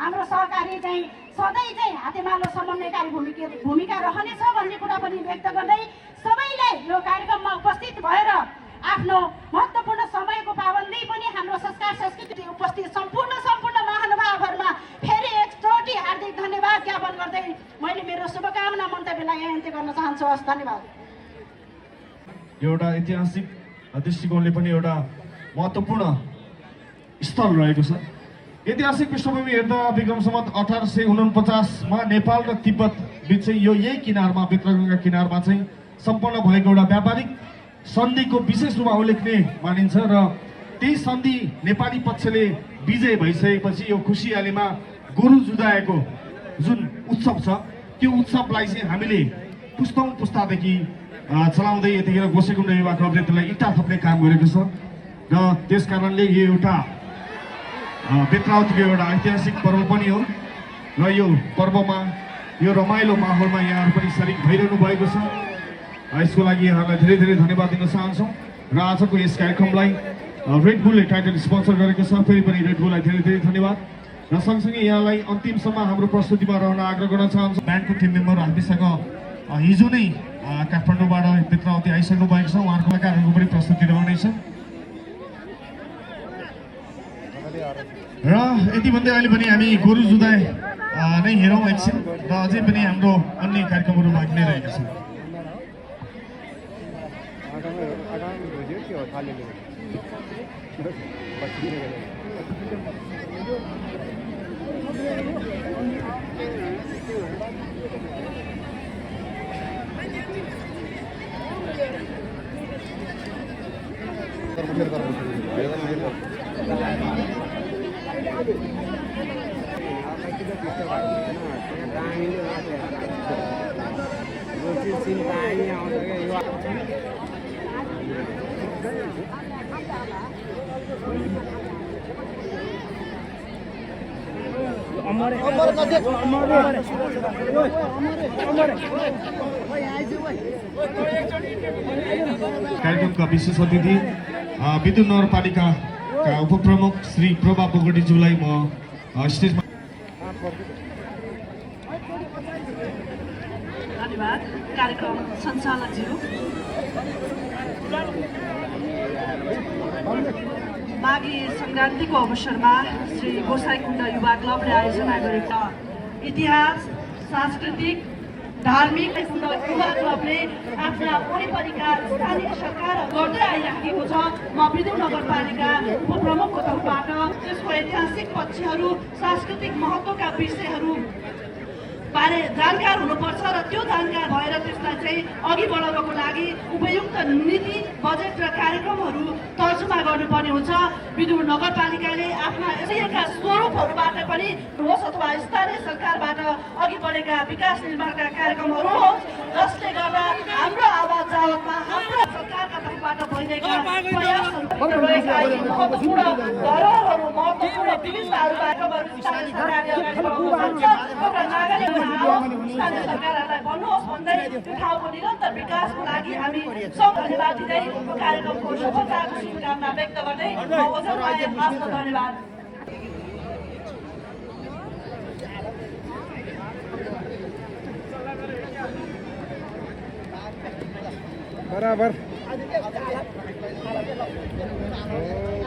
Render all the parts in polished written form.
हाम्रो सहकारी चाहिँ सधैँ चाहिँ हातेमालो समन्वयकारी भूमिका रहनेछ भन्ने कुरा पनि व्यक्त गर्दै सबैलाई यो कार्यक्रममा उपस्थित भएर आफ्नो महत्त्वपूर्ण समयको पाबन्दी पनि हाम्रो संस्कार संस्कृति उपस्थित सम्पूर्ण महानुभावहरूमा फेरि एकचोटि हार्दिक धन्यवाद ज्ञापन गर्दै मैले मेरो शुभकामना मन्तव्यलाई यहाँ अन्त्य गर्न चाहन्छु। हस्, धन्यवाद। एउटा ऐतिहासिक दृष्टिकोणले पनि एउटा महत्त्वपूर्ण स्थल रहेको छ। ऐतिहासिक पृष्ठभूमि हेर्दा विक्रम सम्वत 1849 मा नेपाल र तिब्बत बीच चाहिँ यही किनारमा बेत्रगंगा किनारमा चाहिँ सम्पन्न भएको एउटा व्यापारिक सन्धिको विशेष रूपमा उल्लेख्ने मानिन्छ र त्यही सन्धि नेपाली पक्षले विजय भइसकेपछि यो खुसियालीमा गोरु जुधाएको जुन उत्सव छ त्यो उत्सवलाई चाहिँ हामीले पुस्तौं पुस्तादेखि चलाउँदै यतिखेर गोसेकुण्ड युवा क्लबले त्यसलाई इँटा थप्ने काम गरेको छ र त्यस कारणले यो एउटा बेत्रावतीको एउटा ऐतिहासिक पर्व पनि हो र यो पर्वमा यो रमाइलो माहौलमा यहाँहरू पनि सरिक भइरहनु भएको छ। यसको लागि यहाँहरूलाई धेरै धेरै धन्यवाद दिन चाहन्छौँ र आजको यस कार्यक्रमलाई रेड बुलले टाइटल स्पोन्सर गरेको छ। फेरि पनि रेड बुललाई धेरै धेरै धन्यवाद र सँगसँगै यहाँलाई अन्तिमसम्म हाम्रो प्रस्तुतिमा रहन आग्रह गर्न चाहन्छु। ब्यान्डको टिम मेम्बर हामीसँग हिजो नै काठमाडौँबाट बेत्रावती आइसक्नु भएको छ। उहाँहरूको कलाकारहरूको पनि प्रस्तुति रहनेछ र यति भन्दै अहिले पनि हामी गोरु जुधाइ नै हेरौँ एकछिन र अझै पनि हाम्रो अन्य कार्यक्रमहरू बाँकी नै रहेका छन्। कार्यक्रमका विशेष अतिथि विद्युत नगरपालिकाका उपप्रमुख श्री प्रभा बोगटीज्यूलाई म स्टेजमा धन्यवाद। कार्यक्रम सञ्चालकज्यू, माघे सङ्क्रान्तिको अवसरमा श्री गोसाइकुण्ड युवा क्लबले आयोजना गरेका इतिहास, सांस्कृतिक, धार्मिक युवा क्लबले आफ्ना वरिपरिका स्थानीय सरकार गर्दै आइराखेको छ। म विद्युत नगरपालिका उपप्रमुखको तर्फबाट त्यसको ऐतिहासिक पक्षहरू, सांस्कृतिक महत्त्वका विषयहरू बारे जानकार हुनुपर्छ र त्यो जानकार भएर त्यसलाई चाहिँ अघि बढाउनको लागि उपयुक्त नीति, बजेट र कार्यक्रमहरू तर्जुमा गर्नुपर्ने हुन्छ। विद्युत नगरपालिकाले आफ्ना यसका स्वरूपहरूबाट पनि होस् अथवा स्थानीय सरकारबाट अघि बढेका विकास निर्माणका कार्यक्रमहरू होस् जसले गर्दा हाम्रो आवाज जावतमा हाम्रो सरकारका तर्फबाट भइरहेका प्रयासहरू रहेका महत्त्वपूर्ण धरोहरहरू, महत्त्वपूर्ण विविधताहरूबाट स्थानीय सरकारले अगाडि बढाउन सक्छ र नागरिक स्थानीय सरकारहरूलाई भन्नुहोस् भन्दै ठाउँको निरन्तर विकासको लागि हामी सब धन्यवाद दिँदै कार्यक्रमको सफलताको शुभकामना व्यक्त गर्दै धन्यवाद। बराबर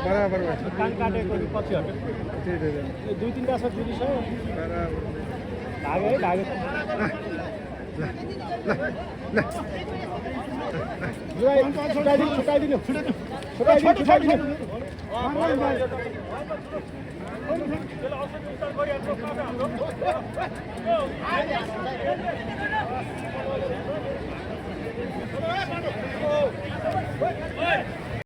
बराबर कान काटेको पछि हट्यो। दुई तिनवटा छ जुरी छ भाग्यो है भाग्यो। छुटाइदिनु छुटाइदिनु